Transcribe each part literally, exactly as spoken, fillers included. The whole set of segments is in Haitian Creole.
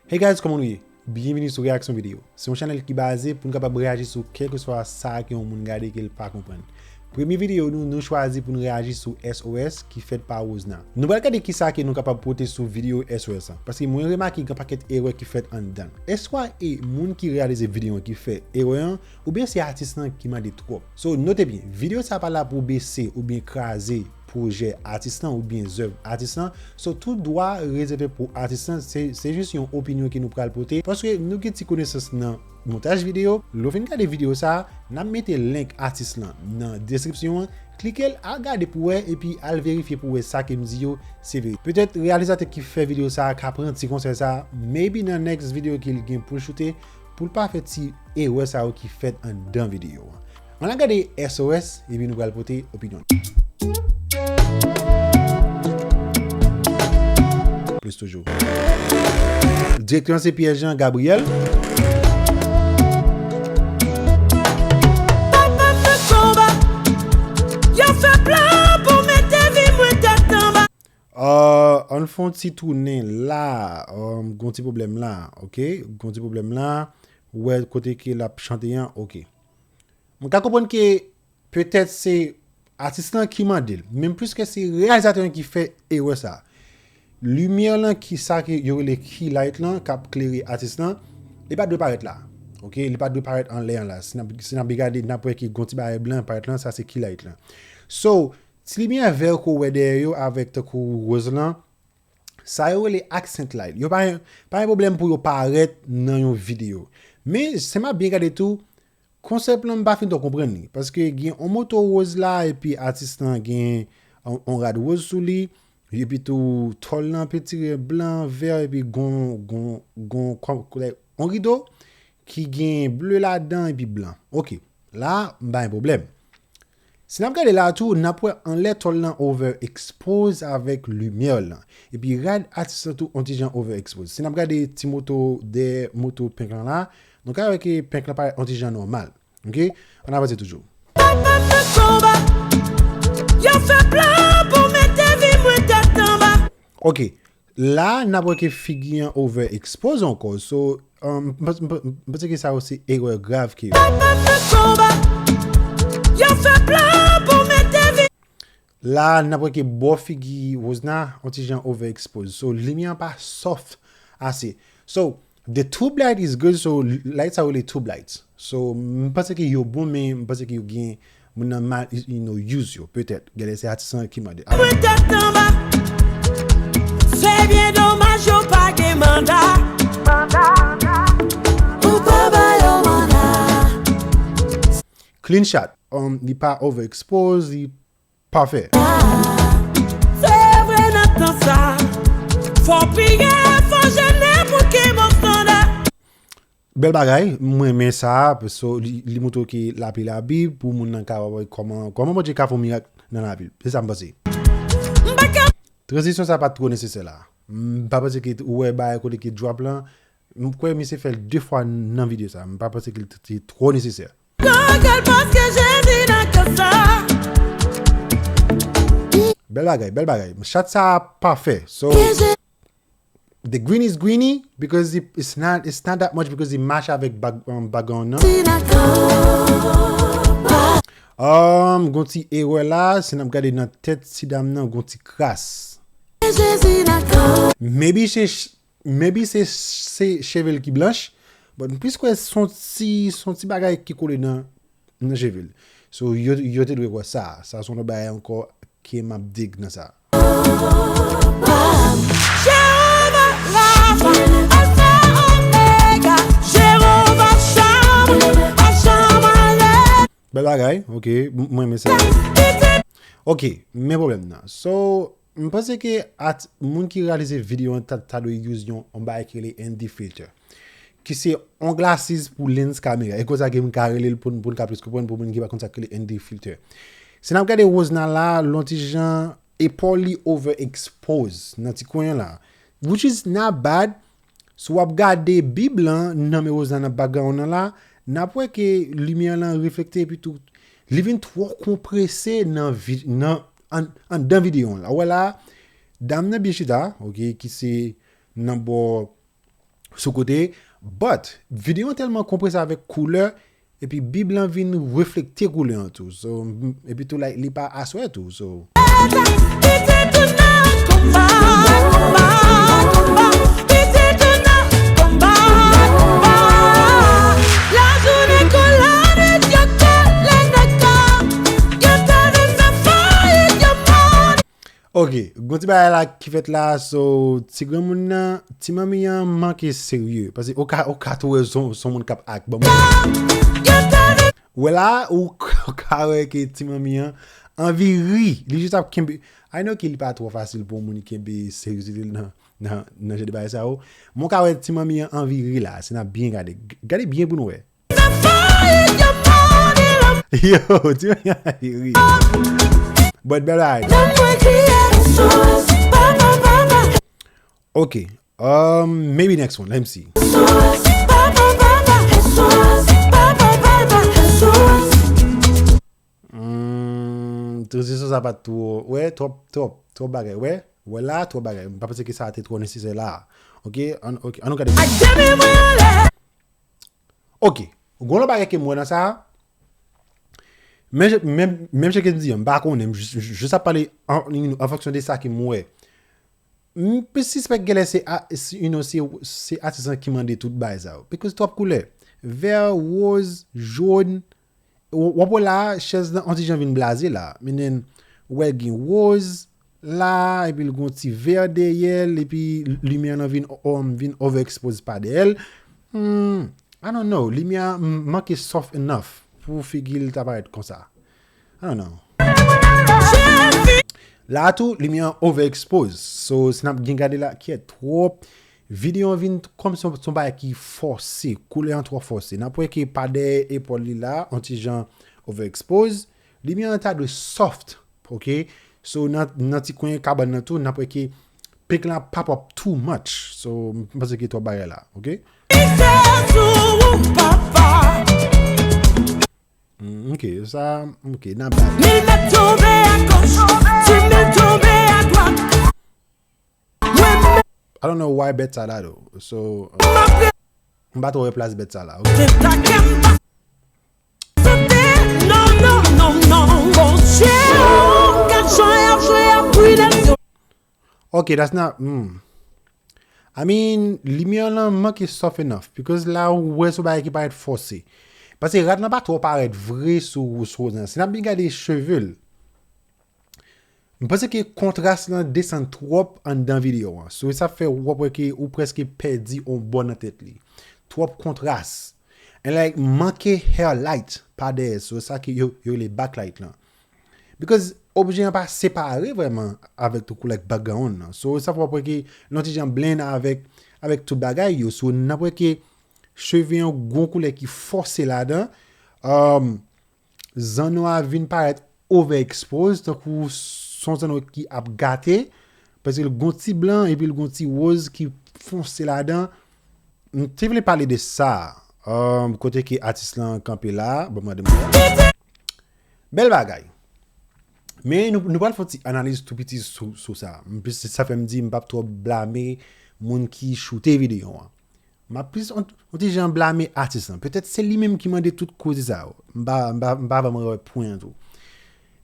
Hey guys, kòman nou ye? Byenvini sou Reyaksyon Videyo. Se yon chanèl ki baze pou n kapab reyaji sou kèlkeswa sa ke yon moun gade ke l pa konprann. Premye videyo nou, nou chwazi pou n reyaji sou S O S ki fèt pa Wozna. Nou pral gade kisa ke nou kapab pote sou videyo S O S lan, paske mwen remake gen pakèt erè ki fèt anndan. Èske e moun ki reyalize videyo an ki fè erè an, oubyen se atis lan ki mande twòp? So, note byen, videyo sa pa la pou bese oubyen kraze pwojè atis lan oubyen zèv atis lan. So, tout dwa rezève pou atis lan, se, se jis yon opinyon ke nou pral pote, paske nou gen ti konesans nan montaj videyo. Lè w fin gade videyo sa, n ap mete link atis lan nan deskripsyon an. Klike l, al gade pou wè, epi al verifye pou wè sa ke m di yo, se vre. Petèt reyalizatè ki fè videyo sa a ka pran ti konsèy sa a, maybe nan next videyo ke l gen pou l choute, pou l pa fè ti erè sa yo ki fèt anndan videyo an. Ann al gade S O S, epi nou pral pote opinyon nou. Plis toujou. Direktè an se Pierre Jean Gabriel. Papa m nan konba, yo fè plan pou mete vi mwen tèt anba. Uh, ann fè yon ti tounen la. Um, gon ti pwoblèm la, ok? Gon ti pwoblèm la. Ou wè kote ke l ap chante an, ok. Mwen ka konprann ke petèt se atis lan ki mande l, men m plis ke se reyalizatè an ki fè erè sa. Limyè lan ki sa ke yo rele key light lan k ap klere atis lan, li pa dwe parèt la. Ok, li pa dwe parèt anlè an la. Si n ap, si n ap gade, n ap wè ke gon ti bagay blan parèt lan, sa se key light lan. So, ti limyè vè ke w wè dèyè yo avèk tankou woz lan, sa yo rele accent light. Yo pa, pa gen pwoblèm pou yo parèt nan yon videyo. Men, si m ap byen gade tou, konsèp lan m pa fin twò konprann li. Paske gen yon moto woz la, epi atis lan gen yon, yon rad woz sou li, epi tou tòl lan petire blan, vè, epi gon, gon, gon, kòm, yon rido ki gen ble ladan epi blan. Ok, la, m pa gen pwoblèm. Si n ap gade la tou, n ap wè anlè tòl lan overexpose avèk limyè lan. Epi rad atis lan tou on ti jan overexpose. Si n ap gade ti moto dèyè moto Pink lan la, nou ka wè ke Pink lan parèt on ti jan nòmal. Ok? Ann avanse toujou. Papa m nan konba, yo fè plan pou mete vi mwen tèt anba. Ok, la, n ap wè ke figi an overexpose ankò. So, um, m pans-, m pans-, m panse ke sa yo se erè grav ke yo. Papa m nan konba, yo fè plan pou mete vi. La, n ap wè ke bò figi Wozna, on ti jan overexpose. So, limyè an pa soft ase. So, the tube light is good, so light sa yo rele tube light. So, m panse ke yo bon, men m panse ke yo gen moun nan mal, you know, use yo, petèt. Genlè se atis lan ki mande. Mwen tèt anba. Se byen domaj yo pa gen manda. Ou pa ba yo manda. Clean shot. Um, li pa overexpose, li pafè. Se vre nan tan sa. Fò priye, fò jene pou ke bon standa. Bèl bagay, mwen renmen sa, paske li, li montre w ke l ap li Labib pou moun nan ka wè kòman, kòman Bondye ka fè yon mirak nan lavi l. Se sa m panse. M pa ka. Tranzisyon sa pa t twò nesesè la. M pa panse ke ou wè bagay kote ke drop lan, m kwè misye fè l de fwa nan videyo sa. M pa panse ke l te, te twò nesesè. Nan kè l paske Jezi nan kè sa. Bèl bagay, bèl bagay. Chat sa pafè. So, the green is greeny because it, it's not, it's not that much because it match avèk bag-, um, background nan. Um, gon ti erè la, si n ap gade nan tèt ti dam nan, gon ti kras. Maybe se ch-, maybe se, se cheve l ki blanch, but m plis kwè se yon ti, se yon ti bagay ki kole nan nan cheve l. So, yo, yo te dwe wè sa. Sa se yon lòt bagay ankò ke m ap dig nan sa. Jewova Rafa, Alfa Omega, Jewova Shalom, Shalom Aleichem. Bèl bagay, ok, m-, mwen renmen sa. Ok, men pwoblèm nan. So, m panse ke at-, moun ki reyalize videyo an ta, ta dwe use yon, yon bagay ki rele N D filter. Ki se yon glasses pou lens kamera. E konsa ke m ka rele l pou n, pou n ka plis konprann, pou moun ki pa konn sa k rele N D filter. Si n ap gade Wozna la, l on ti jan epòl li overexpose nan ti kwen an la. Which is not bad. Si w ap gade Bib lan nan men Wozna nan background nan la, n ap wè ke limyè lan reflekte epi tou li vin twò konprese nan vi-, nan, an, anndan videyo an la. Ou wè la, dam nan byen chita, ok, ki se nan bò sou kote. But videyo an tèlman konprese avèk koulè, epi bib lan vin reflekte koulè an tou. So, m- epi tou, like, li pa aswè tou. So, Ok, gon ti bagay la ki fèt la. So, ti granmoun nan, ti manmi an manke serye. Paske ou ka, ou ka tou wè son, son moun k ap ak. Bon, wè la, ou, ou ka wè ke ti manmi an anvi ri. Li jis ap kenbe. I know ke li pa twò fasil pou yon moun kenbe seryozite nan, nan, nan jan de bagay sa yo. Men ou ka wè ti manmi an anvi ri la. Si n ap byen gade. G- Gade byen pou nou wè. Yo, ti manmi an anvi ri. But bèl bagay. Ok. Um, maybe next one. Let me see. Hmm, tranzisyon sa pa t twò. Wè, twòp, twòp, twòp bagay. Wè, wè la, twòp bagay. M pa panse ke sa te twò nesesè la. Ok, an, ok, an nou gade. Ok, gon lòt bagay ke m wè nan sa. Men, men, menm jan ke m di an, m pa konnen, m jis, jis ap pale an, an fonksyon de sa ke m wè. M pe sispèk genlè se, a- se, you know, se, se atis lan ki mande tout bagay sa yo. Because twòp koulè. Vè, woz, jòn. W- W ap wè la, chèz lan, on ti jan vin blaze la. Meaning, ou wè l gen woz la, epi l gon ti vè dèyè l, epi limyè lan vin, um, vin overexpose pa dèyè l. Hmm, I don't know. Limyè a m- manke soft enough pou figi l ta parèt konsa. I don't know. La tou, limyè an overexpose. So, si n ap gen gade la, kyèt, twòp. Videyo an vin t- kòm se yon, se yon bagay ki fòse, koulè an twò fòse. N ap wè ke pa dèyè epòl li la, yon ti jan overexpose. Limyè an ta dwe soft, ok? So, nan, nan ti kwen kabann nan tou, n ap wè ke pink lan pop up too much. So, m panse ke twòp bagay la, ok? Mm, ok, sa, ok, not bad. Mil mèt tonbe a goch, di mil tonbe a dwat. Mwen I don't know why bèt sa la, though. So, uh, m pa twò wè plas bèt sa la, ok? Te ta kè m pa sote, non, non, non, non, Bondye, gad jan y ap jwe ak pridans yo. Ok, that's not, hmm. I mean, limyè lan manke soft enough, because la ou wè se yon bagay ki parèt fòse. Paske rad lan pa twò parèt vre sou, sou woz lan. Si n ap byen gade cheve l, m panse ke kontras lan desann twòp anndan videyo an. So, sa fè w ap wè ke ou prèske pèdi yon bò nan tèt li. Twòp kontras. And, like, manke hair light pa dèyè. So, sa ke yo, yo rele backlight lan. Because objè an pa separe vrèman avèk tout koulè background lan. So, sa fè w ap wè ke l yon ti jan blend avèk, avèk tout bagay yo. So, n ap wè ke cheve an gon koulè ki fòse ladan. Um, zanno a vin parèt overexpose, tankou s- s on zanno ki ap gate, paske l gon ti blan epi l gon ti woz ki fonse ladan. M te vle pale de sa, um, kote ke atis lan kanpe la, bon, mande mwen. Bèl bagay. Men nou, nou pral fè yon ti analiz tou piti sou, sou sa. M plis, sa fè m di m p ap twò blame moun ki choute videyo an. M ap plis on, on ti jan blame atis lan. Petèt se li menm ki mande tout koze sa yo. M pa, m pa, m pa vrèman wè pwen an tou.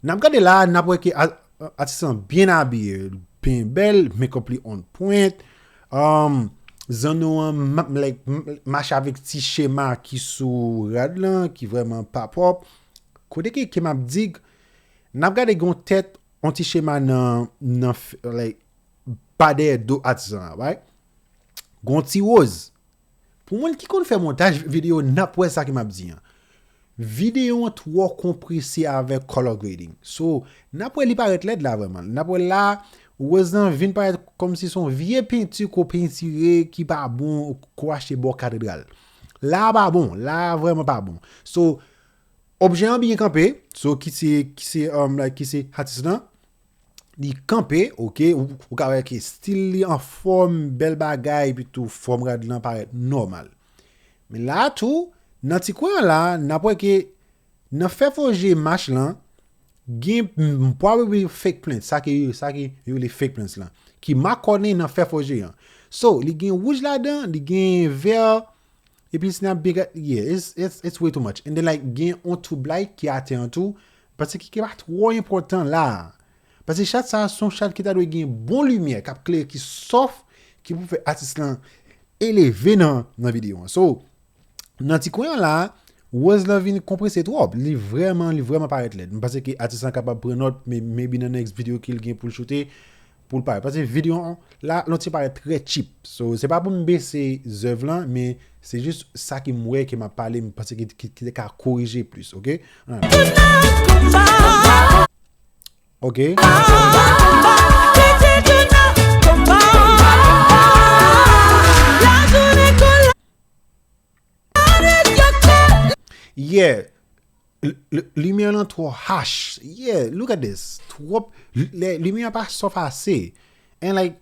N ap gade la, n ap wè ke a- atis lan byen abiye, byen bèl, makeup li on point. Um, zanno an ma- like, m- mache avèk ti chema ki sou rad lan, ki vrèman pa pwòp. Kote ke, ke m ap dig, n ap gade gon tèt, on ti chema nan, nan f- like, pa dèyè do atis lan, right? Gon ti woz. Pou moun ki konn fè montaj videyo, n ap wè sa ke m ap di an. Videyo an twò konprese avèk color grading. So, n ap wè li parèt lèd la vrèman. N ap wè la, woz lan vin parèt kòmsi se yon vye penti ke w pentire ki pa bon, ke w achte bò katedral. La a pa bon, la a vrèman pa bon. So, objè an byen kanpe, so ki se, ki se, um, like, ki se atis lan. Li kanpe, ok, ou, ou ka wè ke stil li anfòm, bèl bagay, epi tou fòm rad lan parèt nòmal. Men la tou, nan ti kwen an la, n ap wè ke nan fè fòje mach lan, gen m- m- probably fake plant, sa ke, sa ke yo rele fake plants lan, ki makònen nan fè fòje an. So, li gen wouj ladan, li gen vè, epi si n ap byen gad, yeah, it's, it's, it's way too much. And then, like, gen yon tube light ki atè an tou, paske ki pa twò enpòtan la. Paske chat sa a se yon chat ki ta dwe gen bon limyè, k ap klere, ki soft, ki pou fè atis lan eleve nan, nan videyo an. So, nan ti kwen an la, Rose lan vin konprese twòp. Li vrèman, li vrèman parèt lèd. M panse ke atis lan kapab pran nòt, men maybe nan next video ke l gen pou l choute, pou l parèt. Paske videyo an la, l on ti parèt trè cheap. So, se pa pou m bese zèv lan, men se jis sa ke m wè ke m ap pale, m panse ki, ki, ki te ka korije plis, oke? Oke. Yeah. L-, l-, limyè lan twò harsh. Yeah, look at this. Twòp, l-, lè, limyè an pa soft ase. And like,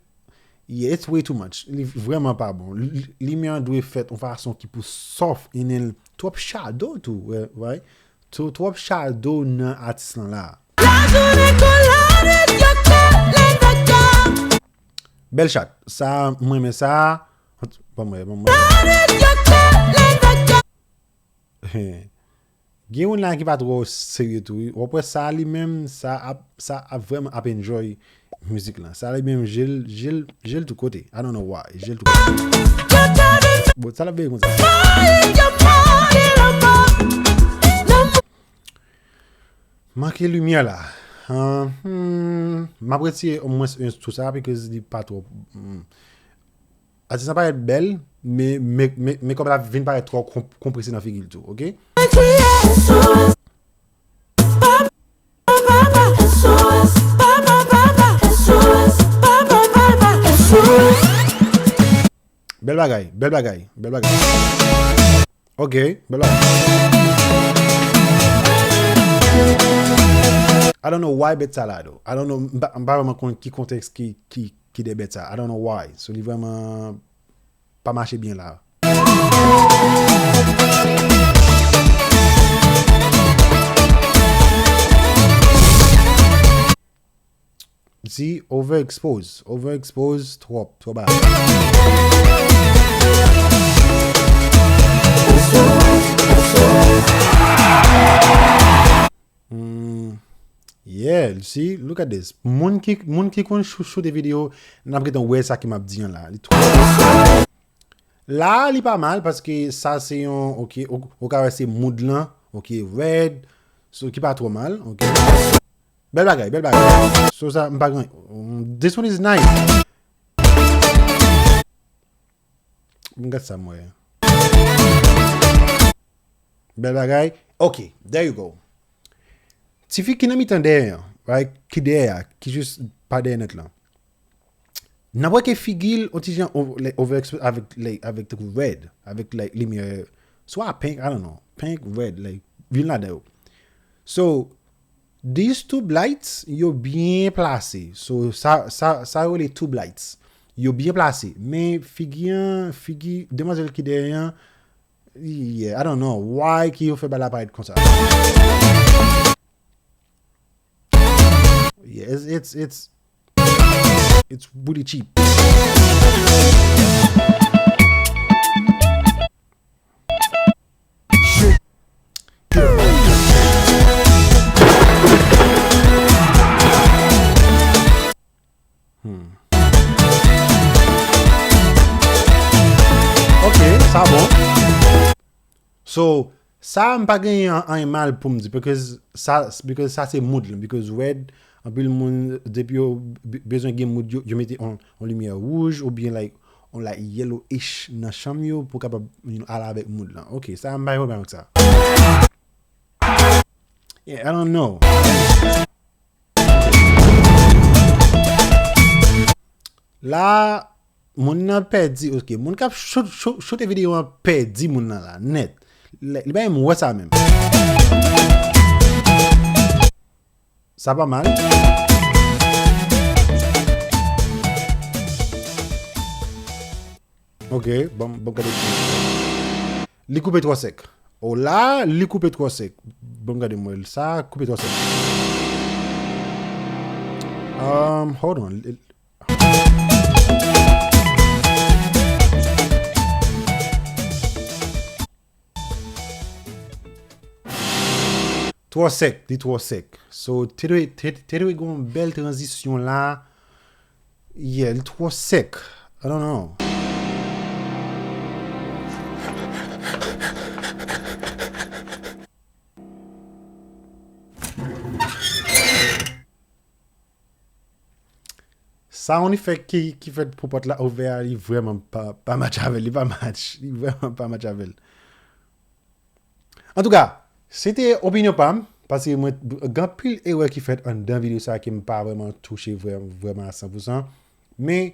yeah, it's way too much. Li vrèman pa bon. L-, l-, limyè an dwe fèt yon fason ki pou soft, and then twòp shadow tou, right? Tw-, twòp shadow nan atis lan la. Bèl chat. Sa, mwen renmen sa. Ban mwen, ban mwen. Gen youn la ki pa twò serye tou, wi. W ap wè sa li menm, sa ap, sa ap vrèman ap enjoy mizik lan. Sa li menm, je l, je l, je l tout kote. I don't know why. Je l tout kote. Bon, sa l ap veye konsa. Manke limyè la. Ah, hmm, m ap retire omwen yon tou sa, because li pa twò, hmm. Atis lan parèt bèl, men, men, men, men kòb la vin parèt twò konp-, konprese nan figi l tou, oke? Bèl bagay, bèl bagay, bèl bagay. Ok, bèl bagay. I don't know why bèt sa la, though. I don't know, m pa, m pa vrèman konn ki kontèks ki, ki, ki dèyè bèt sa. I don't know why. So, li vrèman pa mache byen la. Si, overexpose. Overexpose twòp, twò ba. Hmm. Yeah, see, look at this. Moun ki, moun ki konn chou-, choute videyo, n ap gentan wè sa ke m ap di an la. Li twò. La, li pa mal, paske sa se yon, ok, ou, ou ka wè se mood lan, ok, red, so ki pa twò mal, ok. Bèl bagay, bèl bagay. So sa, m pa gen, this one is nice. M gad sa m wè. Bèl bagay. Ok, there you go. Tifi ki nan mitan dèyè an, right? Ki dèyè a, ki jis pa dèyè nèt lan. N ap wè ke figi l, on ti jan o-, like, overexpose avèk, like, avèk tankou red, avèk, like, limyè, swa pink, I don't know, pink, red, like, youn ladan yo. So, these tube lights, yo byen plase. So, sa, sa, sa yo rele tube lights. Yo byen plase. Men figi an, figi demwazèl ki dèyè an, yeah, I don't know why ki yo fè bagay la parèt konsa. Yeah, it's, it's, it's, it's really cheap. Hmm. Ok, sa bon. So, sa m pa genyen an, anyen mal pou m di, because sa, because sa se mood lan, because red, anpil moun, depi yo be-, bezwen gen mood, yo, yo mete on, on limyè wouj, oubyen, like, on, like, yellowish nan chanm yo pou kapab, you know, ale avèk mood lan. Ok, sa m pa gen pwoblèm avèk sa. Yeah, I don't know. La, moun nan pèdi, ok, moun k ap cho-, cho-, choute videyo an pèdi moun nan la, nèt. Li, li pa menm wè sa menm. Sa pa mal. Ok, bon, bon, gade. Li koupe twò sèk. O la, li koupe twò sèk. Bon, gade mwen, sa koupe twò sèk. Um, hold on. Li, li, Twò sèk, li twò sèk. So, te dwe, te, te dwe gen yon bèl tranzisyon la. Yeah, li twò sèk. I don't know. Sound effect ki, ki fèt pou pòt la ouvè a, li vrèman pa, pa match avè l, li pa match, li vrèman pa match avè l. Antouka, se te opinyon pa m, paske mwen, gen anpil erè ki fèt anndan videyo sa a ke m pa vrèman touche vrè, vrèman a san pou san. Men,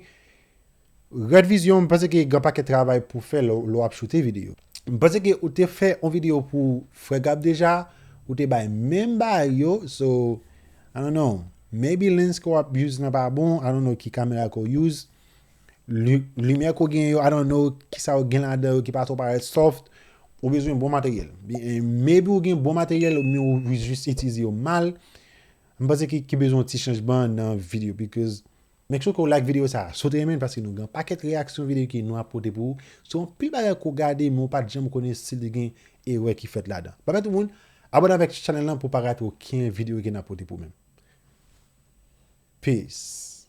Red Vision, m panse ke gen pakèt travay pou fè lè, lè w ap choute videyo. M panse ke ou te fè yon videyo pou Frè Gab deja, ou te bay menm bagay yo, so, I don't know. Maybe lens ke w ap use nan pa bon, I don't know ki kamera ke w use. Li, limyè ke w gen yo, I don't know, kisa yo gen ladan yo ki pa twò parèt soft, ou bezwen bon materyèl. Bi-, eh, maybe ou gen bon materyèl, men ou jis itilize yo mal. M panse ki, ki bezwen yon ti chanjman nan videyo, because make sure ke w like videyo sa a. Si w te renmen l, paske nou gen pakèt reyaksyon videyo ke nou ap pote pou ou. Se yon pil bagay ke w gade, men w pa t janm konnen si li gen erè ki fèt ladan. Pa pè tout moun, abòne avèk chanèl lan pou w pa rate okenn videyo ke n ap pote pou ou menm. Peace.